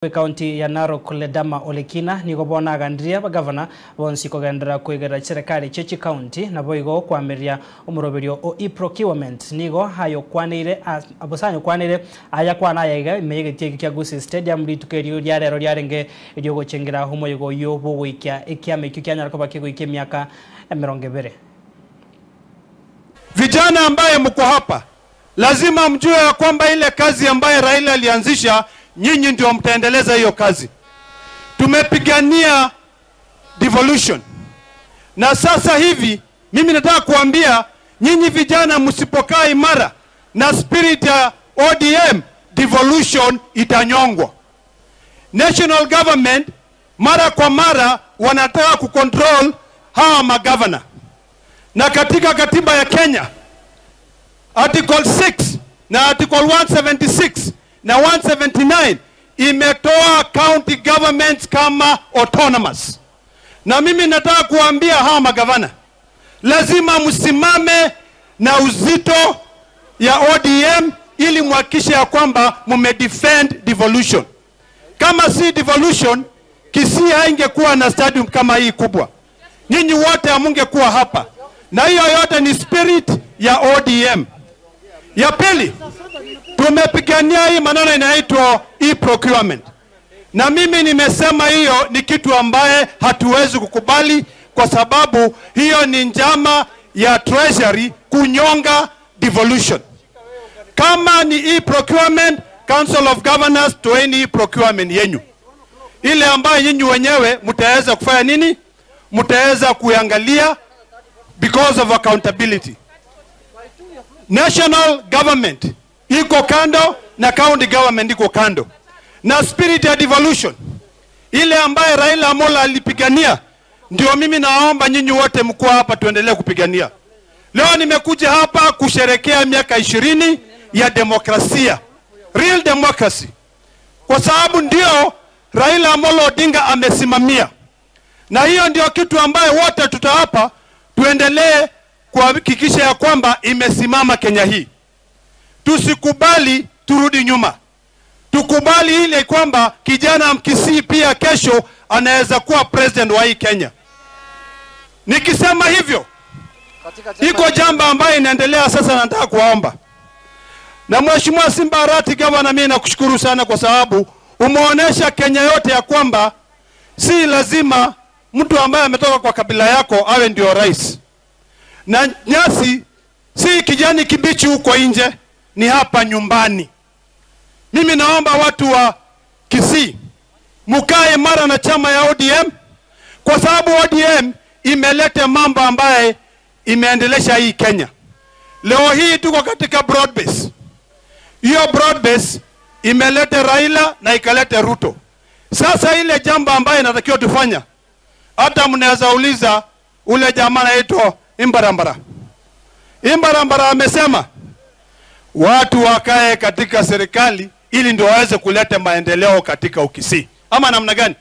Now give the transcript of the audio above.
Kaunti ya Narok Ledama Olekina nigo bona gandria bagavana bonsi kogendera kwigera serikali chechi county na boigo kwamiria omoroberio o e-procurement nigo hayo kwanire abosanyo kwanire aya kwana yega meyegetie kya Gusii Stadium litukerio lya rero lyarenge ryo gochengera homoyego yo bogoikia ekiame kyanya koba kego miaka 20. Vijana ambaye mko hapa lazima mjue ya kwamba ile kazi ambaye Raila alianzisha, nyinyi ndio mtaendeleza hiyo kazi. Tumepigania devolution. Na sasa hivi mimi nataka kuambia nyinyi vijana, msipokaa imara na spirit ya ODM, devolution itanyongwa. National government mara kwa mara wanataka kucontrol hawa magavana. Na katika katiba ya Kenya Article 6 na Article 176 na 179 imetoa county governments kama autonomous. Na mimi nataka kuambia hawa magavana, lazima msimame na uzito ya ODM ili muhakikishe ya kwamba mmedefend devolution. Kama si devolution, Kisii haingekuwa na stadium kama hii kubwa. Nyinyi wote hamungekuwa hapa. Na hiyo yote ni spirit ya ODM. Ya pili, tumepigania hii maneno inaitwa e-procurement. Na mimi nimesema hiyo ni kitu ambaye hatuwezi kukubali, kwa sababu hiyo ni njama ya Treasury kunyonga devolution. Kama ni e-procurement, Council of Governors, toeni e-procurement yenyu. Ile ambaye nyinyi wenyewe mtaweza kufanya nini? Mtaweza kuangalia because of accountability. National government iko kando na county government iko kando. Na spirit ya devolution ile ambaye Raila Amolo alipigania, ndio mimi naomba nyinyi wote mko hapa tuendelee kupigania. Leo nimekuja hapa kusherekea miaka 20 ya demokrasia, real democracy, kwa sababu ndio Raila Amolo Odinga amesimamia. Na hiyo ndio kitu ambaye wote tutahapa tuendelee kuhakikisha ya kwamba imesimama Kenya hii. Tusikubali turudi nyuma. Tukubali ile kwamba kijana Mkisii pia kesho anaweza kuwa president wa hii Kenya. Nikisema hivyo, iko jambo ambayo inaendelea sasa, nataka kuwaomba. Na Mheshimiwa Simba Arati Gavana, mimi nakushukuru sana kwa sababu umeonesha Kenya yote ya kwamba si lazima mtu ambaye ametoka kwa kabila yako awe ndio rais. Na nyasi si kijani kibichi huko nje, ni hapa nyumbani. Mimi naomba watu wa Kisii mkae mara na chama ya ODM, kwa sababu ODM imeleta mambo ambaye imeendelesha hii Kenya. Leo hii tuko katika broad base. Hiyo broad base imeleta Raila na ikaleta Ruto. Sasa ile jambo ambaye inatakiwa tufanya, hata mnaweza uliza ule jamaa anaitwa Imbarambara. Imbarambara amesema watu wakae katika serikali ili ndio waweze kuleta maendeleo katika Ukisii. Ama namna gani?